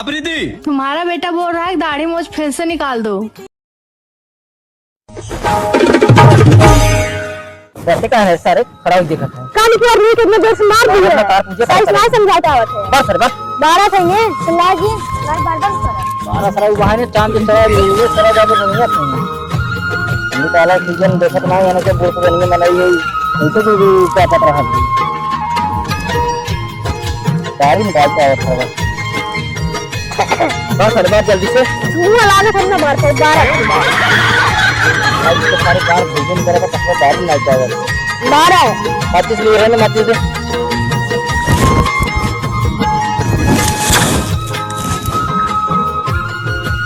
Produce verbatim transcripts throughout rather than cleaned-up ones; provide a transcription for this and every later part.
अप्रीति। तुम्हारा बेटा बोल रहा है कि दाढ़ी मूछ फिर से निकाल दो। डरते काहे है सारे? खड़ा होके देखत है। कान फोड़ रही, कितने जोर से मार दिए। अपना कार पूछे, साइज ना समझाता आवत है। बस रे, बस। बारह थे ये, चिल्ला जी, बार, बार, बार कर। बारह सारा वहाँ ने चांद के चढ़ा लिए, ये सारा जाके नहीं है। ये काला सीजन देखत ना, यानी कि बुढ़ पुरानी में मनाई है। इनसे भी, भी क्या पता रहा। गाड़ी निकाल के आवत है बस। बस, अरे बात जल्दी से। मुंह लगा के सब ना मार पाओ, बारह। भाई, तो सारे कार भोजन करे तो पकड़ो, गाड़ी निकाल के आवत। बारह। पच्चीस लिए है ना, पच्चीस दे।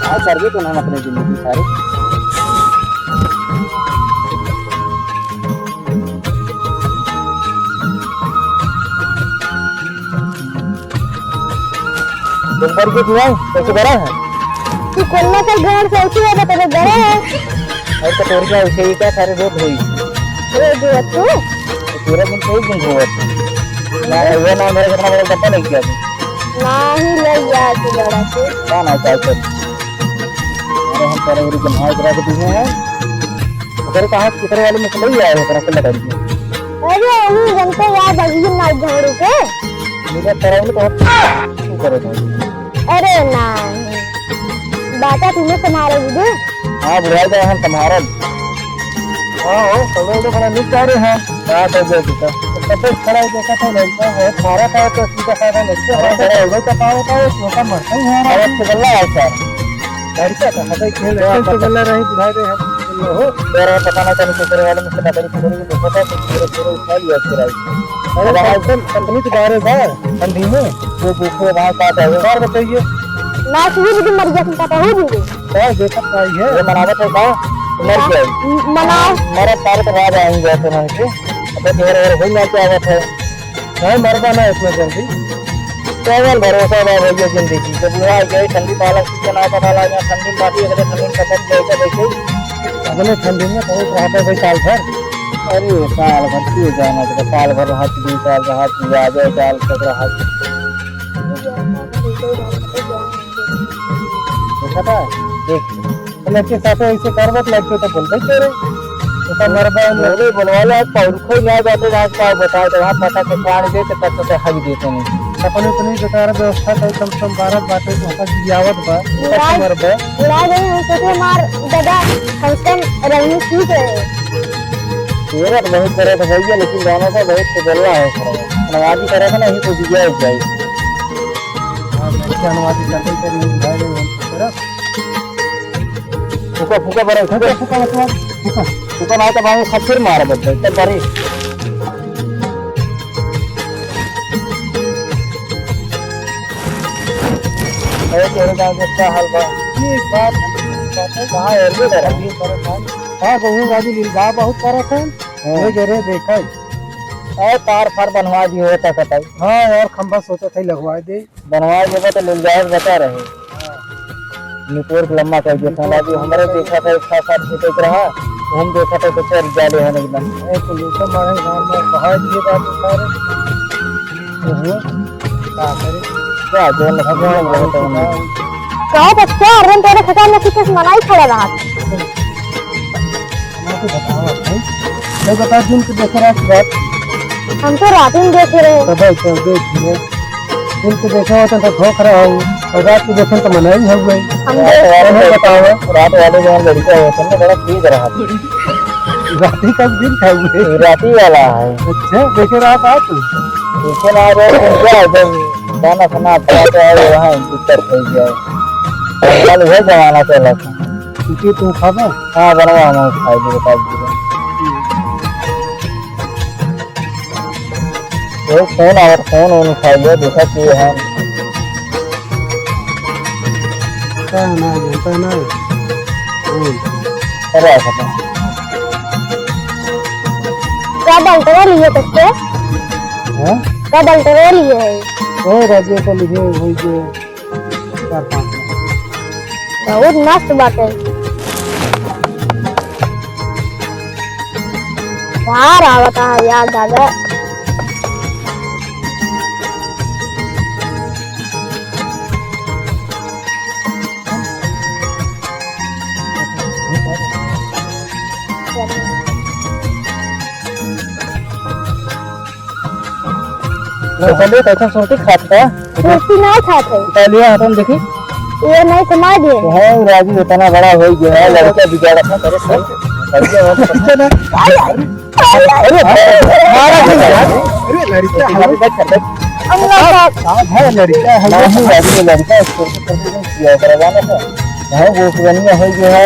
हाँ, कर भी तो ना अपनी जिंदगी सारी। तुम पर कुछ हुआ? कैसे बड़ा है? तू कोल्ला का घर से उठी है, तो तेरे बड़ा है। और तो तोर क्या उसे ही क्या सारे रोज हुई? रोज हुआ तू? तो पूरा दिन कोई दिन हुआ। ना, ये ना मेरे कितना बड़ा डब्बा नहीं किया तू। ना ही ले गया तू बड़ा से। क्या ना क्या कर? अरे हम सारे मेरी जमाई करा के दी है। ओकरे कहा केकरे वाले में से नहीं आए, ओकरा के लगा दिए। अरे, वही जनते याद अभी ना झाड़ू के। मेरा तरह में तो तू करे था। अरे नहीं, बाटा तुम्हें संभाले दीदी। हाँ, बुढ़ाई का हम संभारब। हाँ, हो, सब लोग तो बड़ा नीक जा रहे हैं। बात हो गया जी, तो सब कुछ खड़ा है, देखा था लड़का है, मारा था तो सीधा साधा लड़का है, बड़ा हो गया, तो पाओ, पाओ, छोटा मरता ही है। अरे, चिल्ला है सर। लड़का था, हटाई खेल, क्या खेल तो पता? गला रही, बुढ़ाई रही हम। हो, तेरा पता ना चले, दूसरे वाले में से लकड़ी पकड़ के देखा था, तो पूरे, पूरे उठा लिया उसको राइट। अरे, अब हम कंपनी, कंपनी के बारे में, ठंडी में, वो देखो, वहाँ का था, एक बार बताइए। ना, सुबह भी मर गया, तुम पता हो भी। क्या देखत का है? ये मनावत है का? मर गया। मनाओ। मरत सारे तो राज आएंगे, तो उन्होंने के। अब तो ढेर, ढेर हो ना क्या बात है? नहीं मरबा ना इतना जल्दी। कौन भरोसा बा भैया जिंदगी? जब बुढ़ा गए, ठंडी पालक सीजन आता था, लगा ठंडी में माटी, अगले ठंडी में कपट लेके बैठे। अगले ठंडी में बहुत रहता है भाई साल भर। अरे साल भर क्यों जाना, जब साल भर रहा, दो साल रहा, आ जाए साल तक रहा। देखा था? देख। लेकिन साथे ऐसे करबत लग के तो बोलते ही करे। तो सब मरबा में बोले, बनवा ले, आज पाउर खोई ना जाते, आज का बताए, तो वहाँ पता के प्राण दे, तो तब तो हग देते नहीं। अपन उतनी बेकार व्यवस्था तो कम से कम बारह बाटे, तो होता जियावत बा, बुढ़ा, मरबा। बुढ़ा गई, हम सोचे मार दादा, कम से कम रहनी ठीक है। तेरा तो बहुत करे तो भैया, लेकिन गाना तो बहुत से बोलना है, खराब। नवाजी करे था ना, यही तो जिया जाए। हाँ, मैं क्या नवाजी करते हैं, भाई, हम तरफ। फूका, फूका बरे, फूका, फूका, फूका, फूका। फूका ना तो भाई, खच्चर मार बच्चे, तब बरे। अरे, तेरे गाँव में क्या हाल बा? ये बात, बात है। कहाँ है? ये घर है। ये परेशान। हाँ, बहु राजू लील गाँव बहुत फर्क है। हाँ। ये गिरे देखा है। अरे, तार फार बनवा दियो, होता कटाई। हाँ यार, खंभा सोचा था लगवा दे। बनवाए देबे तो ले जाए बता रहे। निपोर के लम्बा कर दिया था, अभी हमरे देखा था, एक साथ साथ छूटे के रहा, हम देखा था तो चल जाले हैं एकदम। ए, तो लूटा मारे गाँव में, कहा ये बात बता रहे। ओहो, का करे? क्या, जो भगवान भगवान भगवान। कहो तो क्या, अरे तेरे खियाल में किस मनाई खड़ा रहा? हमको बताओ भाई, मैं बता दिन के देखे रात रात। हम तो रात में देखे रहे। तो भाई, तो देख लिए। दिन के देखे होते तो धोख रहा हूँ, और रात के देखे तो मना ही हो गई। हम रात देख वाले हमें बताओ। रात वाले जो लड़का होते हैं ना, बड़ा तेज रहा। रात ही का दिन था वो। रात ही वाला है। अच्छा, देखे रहा था तू? देखे ना रहे, तुम क्या एकदम गाना सुना, अच्छा, तो है, वहाँ दिक्कत हो गया। कल यह जमाना चला था। क्योंकि तू खाबा? हाँ, बनवा, हम उठाई दे, बता दीजिए। वो फोन आवत, फोन उन उठाई ले, देखा कि हम। का ना, जनता ना। हम्म। अरे, आ सकता। का बल्टवा लिए तक के? हाँ? का बल्टवा लिए है? ओ, राजू को लिए, वही जो चार पाँच। बहुत मस्त बाटे। बाहर आवता है यार दादा। तो पहले तो अच्छा सुरती खात था। सुरती ना खात है। पहले हाथों में देखी। ये नहीं समझ है। तो है, राजू इतना बड़ा हो गया है, लड़का बिगाड़त है, करे सही। अरे, अरे, अरे, मारा नहीं यार। अरे, लड़का है। बैठ, बैठ, बैठ। हम लोग का साथ है, लड़का है। नहीं, अरे, लड़का है, छोटे, छोटे नहीं किया, ओकरा जाने से। हाँ, वो पुरानिया हो गया है,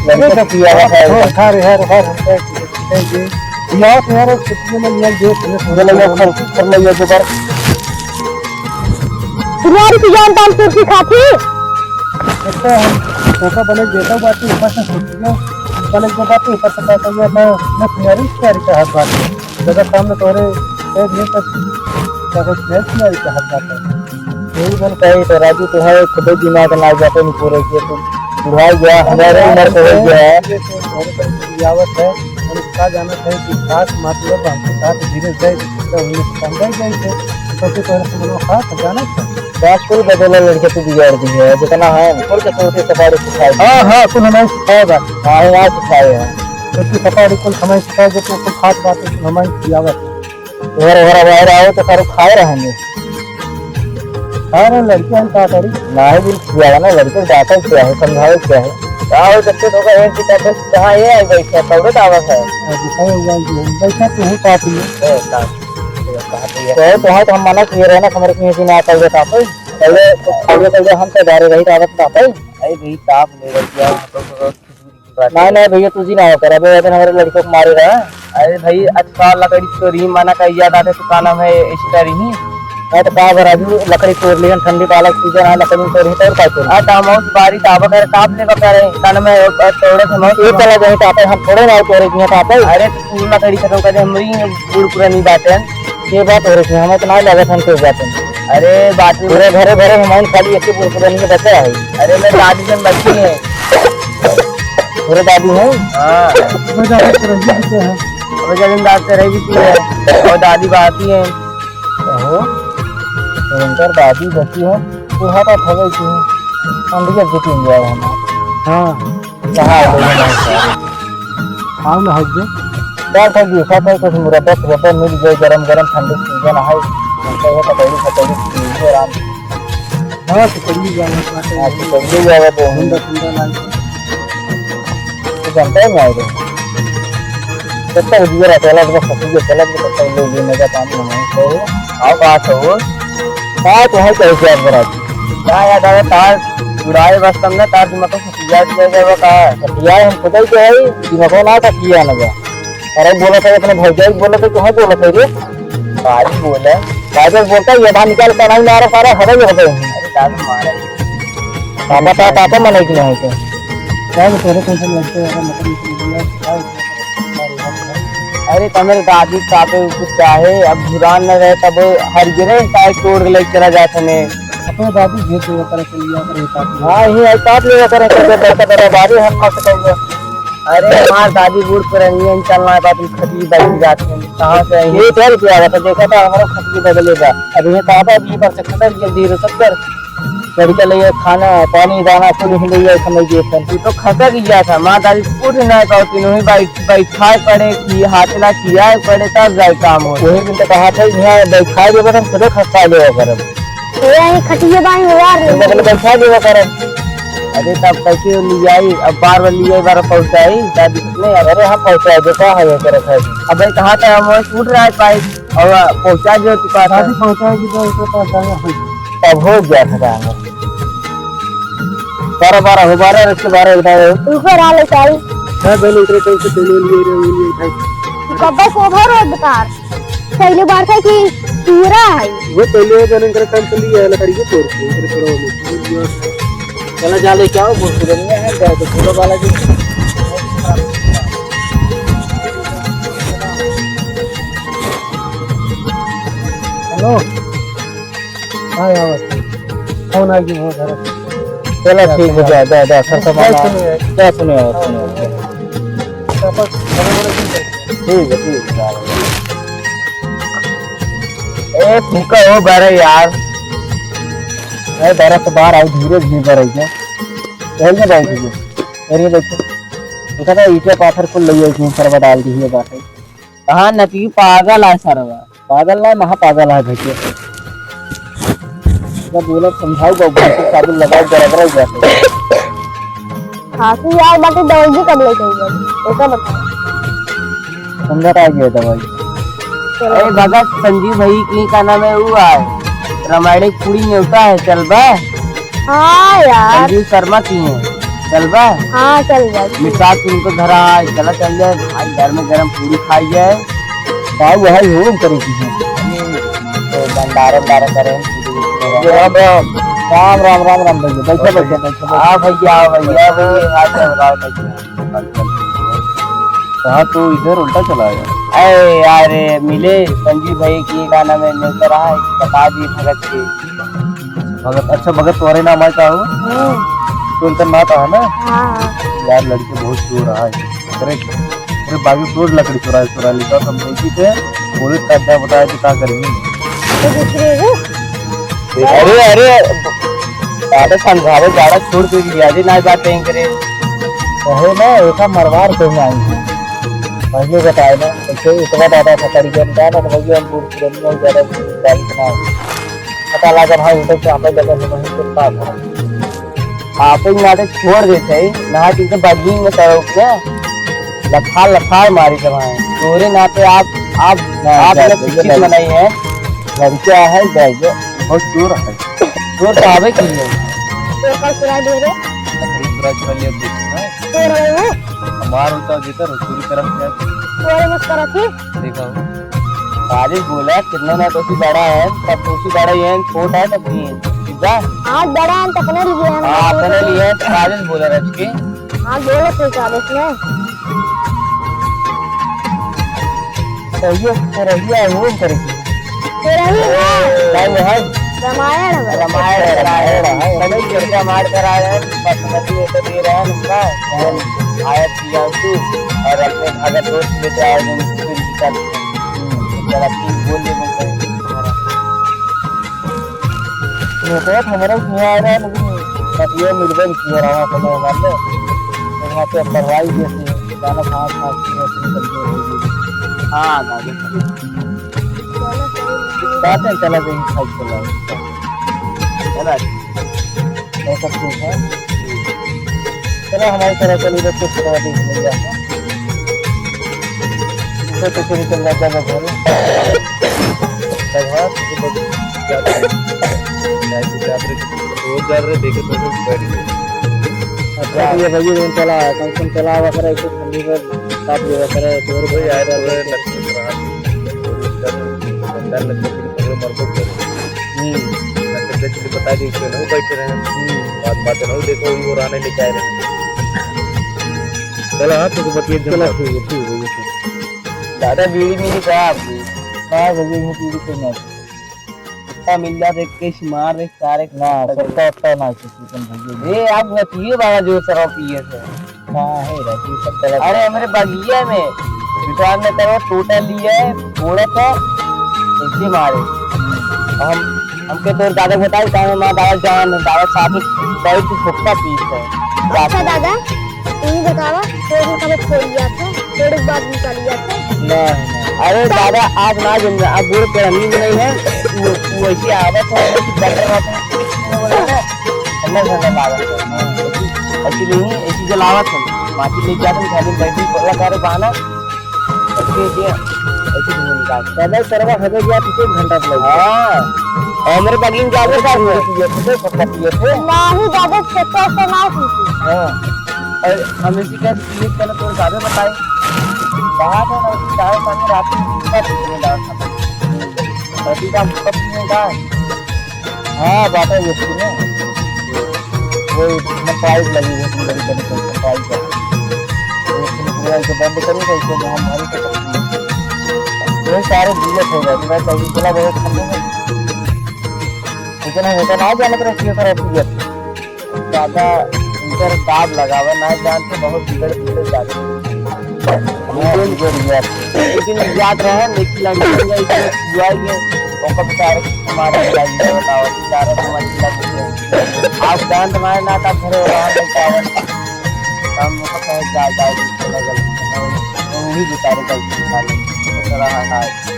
लड़का तो किया हुआ है। हाँ, हाँ, हाँ, हाँ, हाँ, हाँ। यार, यार, छुट्टियों में लिया, जो तुम्हें ले लो, खर, खर ले लो, दोबारा। तुम्हारी तो जान दाम तुर्की खाती। देखते हैं, धोखा बने देता हूँ, बात ऊपर से सोचना, बने के बात ऊपर से बात हुआ था, मैं तुम्हारी तैयारी का हाथ बात है। जगह सामने तोरे एक दिन तक क्या कहते हैं, तुम्हारी का हाथ बात है। यही बन कही तो राजू, तुम्हारे खुद ही दिमाग ना जाते नहीं पूरे किए, तुम बुढ़ा गया, हमारे उम्र तो हो गया है। ये तो बहुत बड़ी आवत है, हम का जानत है कि खास मतलब हमको साथ धीरे से तो उन्हें समझाई जाए थे, तो फिर तोरे से मनो खास जानत है। बात कुल बदला लड़के तू बिगाड़ दी है, जितना है, कुल के छोटे सफारी सिखाए। हाँ, हाँ, कुल हमारे सिखाए बा। हाँ, यहाँ सिखाए हैं। छोटी सफारी कुल हमारे सिखाए, जो कुल खास बात है, कुल हमारे सिखावत है। घर, घर बाहर आओ तो सारे खाए रहेंगे। अरे लड़के हम का करी? नाही बिल खियावा ना, लड़के डांटे क्या है, समझावे क्या है? का हो सकते तो का एक किताब बस कहाँ ये आई बैठा, तबे तो आवत है। अब सही हुआ जी, हम बैठा तो हूँ साथ में। ए, का? ये कहाँ पे है? तो, तो हाँ, तो हम मना किए रहे ना, हमारे कहीं से ना आता हुआ तापे। पहले, पहले, पहले हम तो डारे रही तापे, तापे। अरे भाई, ताप ले रही है, हम तो नहीं, नहीं भैया, तू जी ना हो कर, अबे वजन हमारे लड़कों को मारे रहा। अरे भाई, अच्छा लकड़ी चोरी मना कर याद आते, तो का नाम है, ऐसी करी ही। हाँ, तो का बा राजू, लकड़ी तोड़ लिहन, ठंडी वाला सीजन है, लकड़ी तोड़ ही, तोड़ का तोड़? हाँ, तो हम उस बारी ताबा करे, ताप ले बा करे, का नाम है, अ, तोड़े थे मौत। ये चला जाए, तापे हम थोड़े ना तोड़े, किया तापे। अरे, तो तू लकड़ी खत्म कर दे, हमारी बूढ़ पुरानी बात है। ये बात हो रही है, हमें तो नहीं लगा था, हम तो जाते हैं। अरे, बात में पूरे घरे भरे हमारे खाली एक ही बूढ़ पुरानी में बचा है। अरे, मैं दादी से बची है। पूरे दादी है? हाँ। वो ज्यादा तरह से है। वो ज्यादा दादी तरह भी की है। और दादी बाती है। ओहो, तो उनकर दादी बची है, बुढ़ापा हो गई थी, हम भी अब जीती जाए हम। हाँ। कहाँ हो गई हमारे सारे? आओ ना, हट जा। चल, तो देखा था, कुछ मुरब्बा, फुरब्बा मिल जाए, गरम, गरम, ठंडी सीजन है, हम तो ये पकौड़ी, पकौड़ी पी लीजिए आराम से। हाँ, तो पकौड़ी जावा, हाँ, तो पकौड़ी जावा तो हम। ठंडा, ठंडा लागे। तो जानता है ना, जब तक दिया रहता है, लगभग फंसी के चला, जब तक ले लेने का काम नहीं है, तो आओ, बात हो। बात है, क्या क्या बराबर? क्या याद आवे, तार उड़ाए बस तुमने, तार दिमाग को फंसी जाए, क्या जावे, कहा? फंसी जाए, हम खुद ही तो है, दिमाग को ना फंसी जाए ना जा। अरे बोला था, अपने भौजाई बोला था, कहाँ बोला था रे? भाई बोले। भाई बस बोलता है, ये बाहर निकाल कर नहीं मारा, सारा हवा ही हवा है। अरे दादा मारा। पापा, पापा, पापा मने की नहीं है क्या? क्या वो तेरे टेंशन लगते हैं, मतलब, अरे, तो मेरे दादी का पे कुछ चाहे, अब धुरान न रहे, तब हर गिरे, चाहे तोड़ के लेके चला जात हमें। अपने दादी भेज दो, करे के लिए, करे ताकि हाँ, ये ताप लेवा करे, करे, करे, करे, बारी हम मत करेंगे। अरे, हमार दादी बूढ़ पुरानी है, चलना है, बात खटिया बैठ जाते हैं, कहाँ से आएंगे? ये क्या रुपया आवा था, देखा था, हमारा खटिया बदले बा। अब ये कहाँ था, अब ये बार से खत्म, ये धीरे सब कर। लड़का ले खाना, पानी, दाना, कुल ही ले आए, समझ गए थे। तू तो खसक गया था, माँ दादी उठ ना पाओ, तीनों ही बैठ, बैठाए पड़े, कि हाथ ना खियाए पड़े, तब जाए काम हो। वही दिन तो कहा था, यहाँ बैठाए देबो, हम खुदे खसका लेवा करब। ये यहीं खटिए बाई हुआ रे। तो मतलब बैठा लेवा करब। अरे तब कैसे ले आई, अब बार बार ले आई, बार पहुँचाई, दादी नहीं, अरे हम पहुँचाए दे, का है ये करे खाए? अबे कहा था, हम उठ रहा है पाई, और पहुँचा जो चुका था। दादी पहुँचाएगी तो उसके पास जाएगा हम। तब हो गया था काम। बारह बारह हो, बारह रख के बारह उठाए हो। ऊपर आ ले साई। हाँ, पहले इतने टाइम से पहले लिए रहे, वो लिए उठाए। कब्बा को भर और बेकार। पहले बार था कि पूरा है। वो पहले वो जाने कर काम कर लिया है, लकड़ी के तोड़ के, इधर करो में। चला जा ले क्या हो, बोल के नहीं है, जा तो पूरा वाला जी। हेलो। हाँ, आवत है। फोन आ गया, वो घर। चलो, ठीक है, जा, जा, जा, सर, सामान आ। सुनिए। जा, सुनिए, सुनिए। ठीक है, ठीक है, जा। ए, फूका हो, बारे यार। ए, बारे तो बाहर आओ, धीरे, धीरे बारे क्या? यही ना बैठ गए। अरे, बैठो। देखा था, ईंटे पाथर कुल ले आई, सरवा डाल दी है बाटे। कहाँ नती पागल है सरवा। पागल ना, महा पागल है भैया। जब बोला समझाऊ बाबू, तो साबुन लगाओ, गड़बड़ा जाते। खांसी यार बाटे, दवाई कब लेके आई बाबू? ऐसा बता। समझा आ गया दवाई। चलो। अरे भगत, संजीव भाई की का नाम है, वो आए, रामायण की पूरी न्योता है, चलबा? हाँ यार। संजीव शर्मा की है, चलबा? हाँ, चल जा। निषाद उनको घर आए, चला चल जाए, भाई घर में गरम पूरी खाई जाए। का वही हो करे की है? तो भंडारा, भंडारा करे। राम राम। राम राम, राम राम भैया, बैठो, बैठो, बैठो, बैठो। हाँ भैया, हाँ भैया, भैया, आ जाओ, राम भैया। कहाँ तू इधर उल्टा चला आया? अरे यार, मिले संजीव भाई की गाना में मिलता रहा है, बता दी भगत की। भगत, अच्छा, भगत तुम्हारे नाम आया का हो? हम्म। तो उनका नाम था ना? हाँ, हाँ। यार, लड़के बहुत चोर रहा है। अरे, अरे, बागी तोड़ लकड़ी चुरा, चुरा ली, तो हम देखी थे, पुलिस का अड्डा बताया कि का करेंगे। तो दूसरे को? अरे, अरे, ज्यादा समझावे, ज्यादा छोड़ के भी याद ही ना बात कहीं करे। कहे ना, ऐसा मरवार तो नहीं आई है। पहले बताए ना, ऐसे इतना ज्यादा था, करीबन क्या ना, तो भैया हम बूढ़ पुरानी और ज्यादा गाड़ी ना हो। पता लगा भाई, उधर से हमें जगह से वहीं से पास है। आप ही नाटक छोड़ देते हैं, ना कि इनके बगली में सड़क में लफार, लफार मारी जब आए। तोरे नाते आप, आप, ना, आप क्या लोग करिए, शिक्षित लड़के, बनाई है। लड़कियां है, जाइए, बहुत चोर है। चोर तो आवे की है। चोर का चुरा दे रे। लकड़ी चुरा, चुरा लिया, देख, हाँ। चोर है वो। हमार होता जेकर चोरी करत है। चोरी मत करत ही। देखा हो। राजेश बोला, कितना ना तो सी बड़ा है, तब तो सी बड़ा ही है, छोट है, तब नहीं है। ठीक बा? हाँ, बड़ा है, तो अपने लिए है, हाँ, अपने लिए है, तो राजेश बोला रच के। हाँ, बोलो तो क्या इसमें? तो ये, तो रहिया है, वो करेगी। तो रही है। नहीं, नहीं। रामायण है। रामायण है, रामायण है। चलो, ये रामायण करा रहे हैं, बासमती में तो दे रहे हैं उनका। आया प्रियांशु और अपने अगर दोस्त लेते आए तो उनको भी निकाल दीजिए। जरा प्लीज बोल दे उनको। ये तो हमारा यहाँ आ रहा है, लेकिन बस ये मिलबे नहीं किया रहा समय हमारे। तो यहाँ पे पढ़वाई जैसे गाना कहाँ, कहाँ की है, सुन करके। हाँ, दादा। बातें चला गई, खाई चला। है ना? ऐसा कुछ है। चलो, हमारी तरफ से इधर से थोड़ा देख लिया है। इधर से फिर निकल जाता है घर। तब हाँ, तो बस जाते हैं। जाते, जाते, रोज जा रहे, देखे तो रोज बैठ गए। अच्छा, तो ये भैया जो चला, कम से कम चला हुआ करे, इसे ठंडी में ताप लिया करे, तो और वही आए, तो वही लग रहा है। डर लग रहा है, मर को डर। हम्म। मैं तो बेच के बता दी, क्यों नहीं बैठे रहे? हम्म। बात, बात नहीं, देखो, वो राने लेके आए रहे। चलो, हाँ, तो बतिए चलो, जल्दी। ठीक है, ठीक है, ठीक है। दादा, बीड़ी मिली का आपकी? हाँ, भैया, ये बीड़ी तो ना। कुत्ता मिल जात, एक कैसी मार दे, सारे ना, कुत्ता सत्ता, सत्ता ना, किसी को भैया। ए, आप बतिए बाबा, जो शराब पिए थे। हाँ, है रे, तू सब गलत अरे, है। हमरे बगिया में दुकान में करो, टोटा लिए, फोड़त है, ऐसे मारे। हम, हमके तोर दादा बताई, कहा हमारा दादा जान है, दादा साथ में बैठ के हुक्का पीत है। अच्छा दादा, तू ही बतावा, तोर कब छोड़ लिया था, थोड़ी बात निकाल लिया था। नहीं, नहीं। अरे तो दादा, आप ना जन, आप बूढ़े पुरानी में नहीं है, वो, वो ऐसे आवत है, वो डॉक्टर रहते हैं, ठंडा ठंडा लागत है। ऐसी, ऐसी नहीं, ऐसी जलावत है। माटी लेके आते हैं, खाली बैठी, पहला सारे बहाना। ऐसे, ऐसे, ऐसे धुआं निकाल। दादा, सरवा हमें गया तो एक घंटा लग गया। हाँ। और मेरे बगिन जाते साथ में। ये तो सब पता ये थे। नहीं, दादा, चक्कर से ना पीती। हाँ। और हम इसी का पीए चलो, तो ज्यादा बताए। कहा था ना, चाय पानी रात में पीता पीने लगा था। अभी का हम पीने का। हाँ, बाटा ये सुने। वो इसमें पाइप लगी हुई थी, बड़ी बड़ी पाइप, पाइप है। वो इसमें पूरा इसे बंद करो, तो इसे वहाँ मारी तो सकती है। ये सारे दिए हो गए, मैं कहीं इतना बड़ा खंभे में। लेकिन हम इतना ना जाने पर किए खराब किए। दादा, इनकर दाब लगावे ना जानते, बहुत बिगड़, बिगड़ जाते। हाँ, बिगड़ गया। लेकिन याद रहे, लेकिन लड़की का इतना बुआ के, ओकर बेचारे के मारे जाई, बताओ, बेचारा समझ लग गया। आप जान तो मारे ना, तब घरे रहा, नहीं जावन। हम ओकर कहे, "जा, जा, जा, चला गल।" वही बेचारे गलती खा ले, तो रहा है।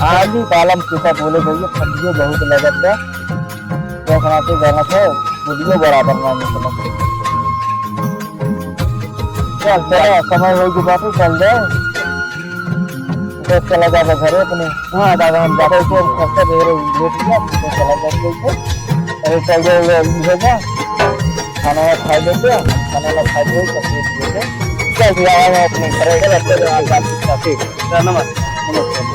ठंडी पालम के का बोले भैया, ठंडियो बहुत लगत बा। जैसे नाते जाना था, बुढ़ियो बराबर ना निकलत। चल, चल, समय होइ गई बात, चल जाए। तो चला जाबे घरे अपने। हाँ, दादा, हम जाते हैं, हम खर्चा दे रहे हैं, लेट गया, तो चला जाते हैं। अरे, चल जाओ, ये, ये हो जा। खाना वाना खा लेते हैं, खाना वाना खा के, सब कुछ लेते हैं। चल, फिर आवाज अपने घरे। चल, चल, चल, चल, चल, ठीक है। चल, नमस्कार, नमस्कार।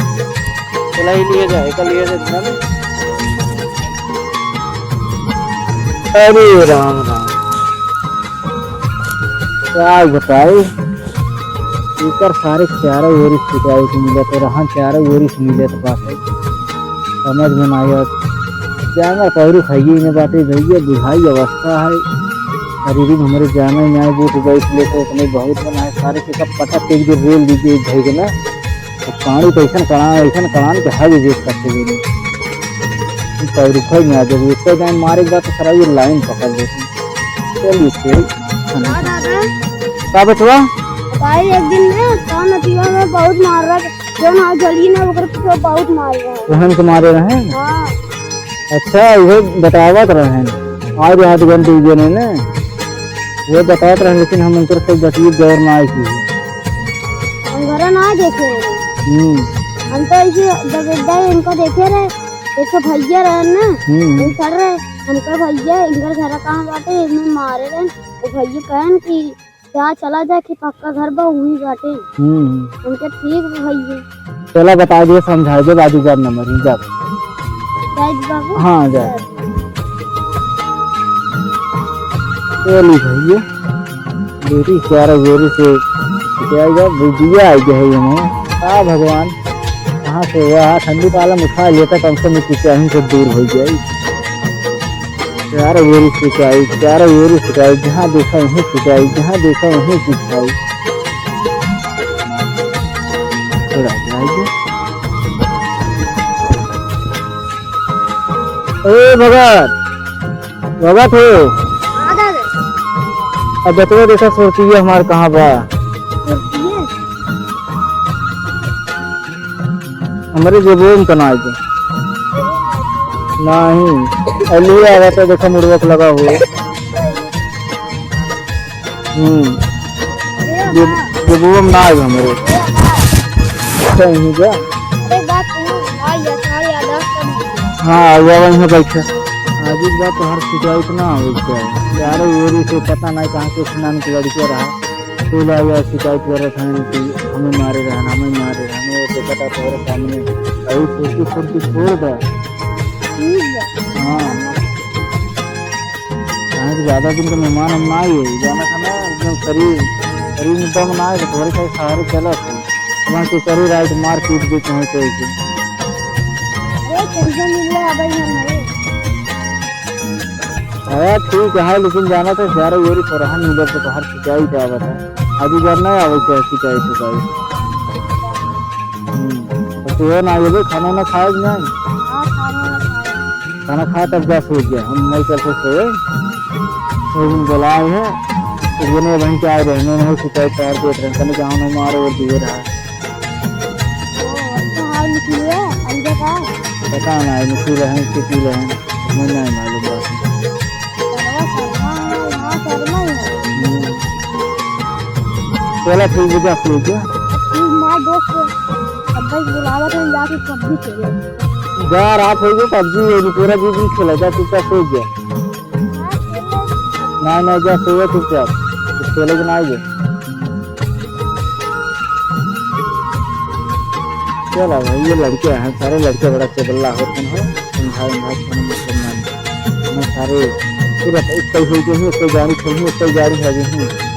चला, ये लिए जा, एक लिए जा, चला। अरे राम राम। का बताई, एकर सारे चारों ओरी से शिकायत मिलत है, रहन चारों ओरी से मिलत बाटे, समझ में ना आवत। जांगर पहरू खाइए न बाटे भैया, बुढ़ाई अवस्था है, शरीर में हमरे जाना ही ना है, बूट बैठ लेते उतने बहुत बना है, सारे के सब पटक के एक दिन रेल दीजिए भाई के ना, तो कानी तो ऐसन कड़ान, ऐसन कड़ान के हग जेब करते देने। पहरू खाई ना जब एक जाए मारे के बाद तो सारा ये लाइन पकड़ लेते। चलिए, ठीक। हाँ, दादा। का बचवा? भाई, एक दिन में तो नदिया में बहुत मार रहा, जो ना जली ना, ओकर पीछे बहुत मार रहा है। ओहन के मारे रहे? हाँ। अच्छा, उहे बतावत रहे। आज हाथ गन दू जने ने। उहे बतावत रहे, लेकिन हम उनकर से बतिये गौर ना आई की। हम घर ना देखे रहे। हम्म। हम तो ऐसे जब एक बार इनका देखे रहे, एक तो भैया रहे ना, हम्म। हम कर रहे, हमका भैया, इनकर घर कहाँ बाटे, इनमें मारे रहे। वो भैया कहन कि जा, चला जा कि पक्का घर बा, उही बाटे। हम्म। हमके ठीक बा भैया। चला, बता दे, समझा दे, बाजू घर नंबर ही जा। जाइत बाबू? हाँ, जा। चली भैया, बेटी चारा गोरी से जाएगा, बुढ़िया आ गया है यहाँ। का भगवान, कहाँ से हुआ? ठंडी पाला में उठा लेता, कम से कम कुछ यहीं से दूर हो जाए। चारों ओर सिंचाई, चारों ओर सिंचाई, जहाँ देखा वहीं सिंचाई, जहाँ देखा वहीं सिंचाई। थोड़ा आगे। ए भगत, भगत हो। हाँ दादा। अब बतवा देखा सुरतिया हमार कहाँ बा? सुरतिया? हमरे जेबो में त ना आइबे। नाही। अलिया आवा त देखा मुड़वा के लगा हुए। हम्म। जेब-, जेबो में ना आइबे हमरे। अच्छा, यहीं जा। अरे बात तू, भाई, ये सारे याददाश्त कर लीजिए। हाँ, आवा, आवा, यहाँ बैठा। आज एक बात तो हर शिकायत ना हो जाए। यार, वो से पता नहीं कहाँ के नाम के लड़के रहा। तू ला यार शिकायत करत हन कि हमें मारे रहन, हमें मारे रहन, वो देखत है तोहरे सामने। अभी फुर्ती, फुर्ती छोड़ दे। ठीक बा। हाँ। काहे कि ज्यादा दिन के मेहमान हम ना आए, जाना था ना, एकदम शरीर, शरीर में दम ना आए, तो तोहरे साथ सहारे चलत है। वहाँ के शरीर आज मार पीट देते हैं कोई के। अरे, कैसे मिल रहा है भाई हमारे? हाँ, ठीक है, लेकिन जाना तो चारों ओर थोड़ा हम इधर से बाहर सिंचाई का आवत है। अभी घर नहीं आवे क्या सिंचाई, सिंचाई? हम्म, तो तू ना आइबे, खाना ना खाए कि नहीं? हाँ, खाना ना खाए। खाना खा तब जा सो गया, हम नहीं चलते सोए। तो हम बुलाए हैं, तो ये नहीं वहीं के आए रहे, मैं नहीं सिंचाई कर देते रहे, कहीं जाओ नहीं मारो और दिए रहा। ओ, अच्छा, हाँ, निकली है, अलगे का? पता ना, निकली रहे, कितनी रहे, हमें नहीं मालूम बात। सरवा, सरवा है, हाँ, सरवा ही है। हम्म। चला, ठीक है, जा, ठीक है। तू मार दोस्त, अब भाई बुलावत है, जाके पबजी खेले। जा, रात हो गई, पबजी हो गई, पूरा दिन खेला, जा, चुपचाप सो जा। हाँ, खेले। नहीं, नहीं, जा, सो जा चुपचाप, कुछ खेले के ना आइए। चला भाई, ये लड़के हैं, सारे लड़के बड़ा चबल्ला होते हैं, समझा, समझा, कोनो मतलब ना है। हमें सारे पूरा एक कई हो गए हैं, एक कई गाड़ी खोल हैं, एक कई गाड़ी हो गए हैं।